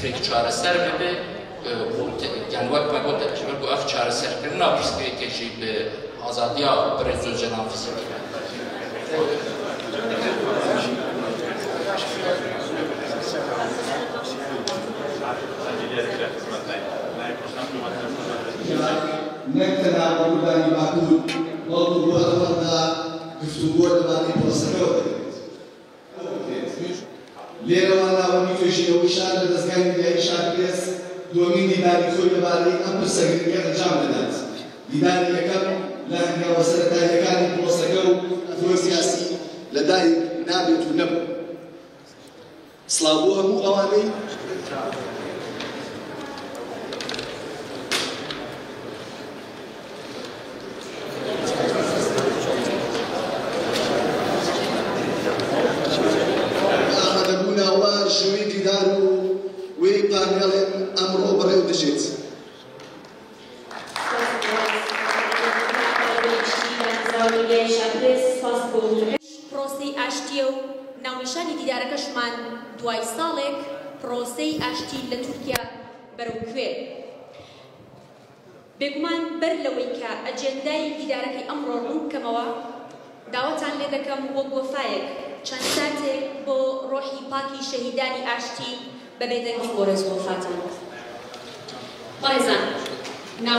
pirsgirêk çareser bibe û yan wek me got ji ber ku ev çareserkirina pirsgirêkê jî bi azadiya Birêz Ocalan fizîkî ve. نەک تەنها بۆ کوردانی باکوور، بەڵکو بۆ ئەوەندا گفتوگۆ لەبارەی پرۆسەکەوە دەکرێت. لێرەوە ناوەندی توێژینەوەی شار لە دەزگای میدیایی شارپرێس دووەمین دیداری خۆی لەبارەی ئەم پرسە گرنگە ئەنجام دەدات. دیداری یەکەم لە هەنگاوە سەرەتاییەکانی پرۆسەکە و دووەمین سیاسی لەدایک نابێت و نەبوو. سڵاو بۆ هەموو ئەوانەی. ئامادەبوونا وە ژووی دیدار و وی پانێڵێن ئەمڕۆ بەڕێو دەچێت. پرۆسەی ئاشتییە و ناونیشانی دیدارەکەشمان دوای ساڵێک پرۆسەی ئاشتی لە تورکیا بەرەو کوێ؟ بێگومان بەر لەوەی کە ئەجێندای دیدارەکەی ئەمڕۆ ڕوون بکەمەوە، داواتان لێ دەکەم وەک وەفایەک چەند ساتێک بۆ ڕۆحی پاکی شەهیدانی ئاشتی بە بێدەنگی بۆ ڕێز و وەفاتان. بەڕێزان.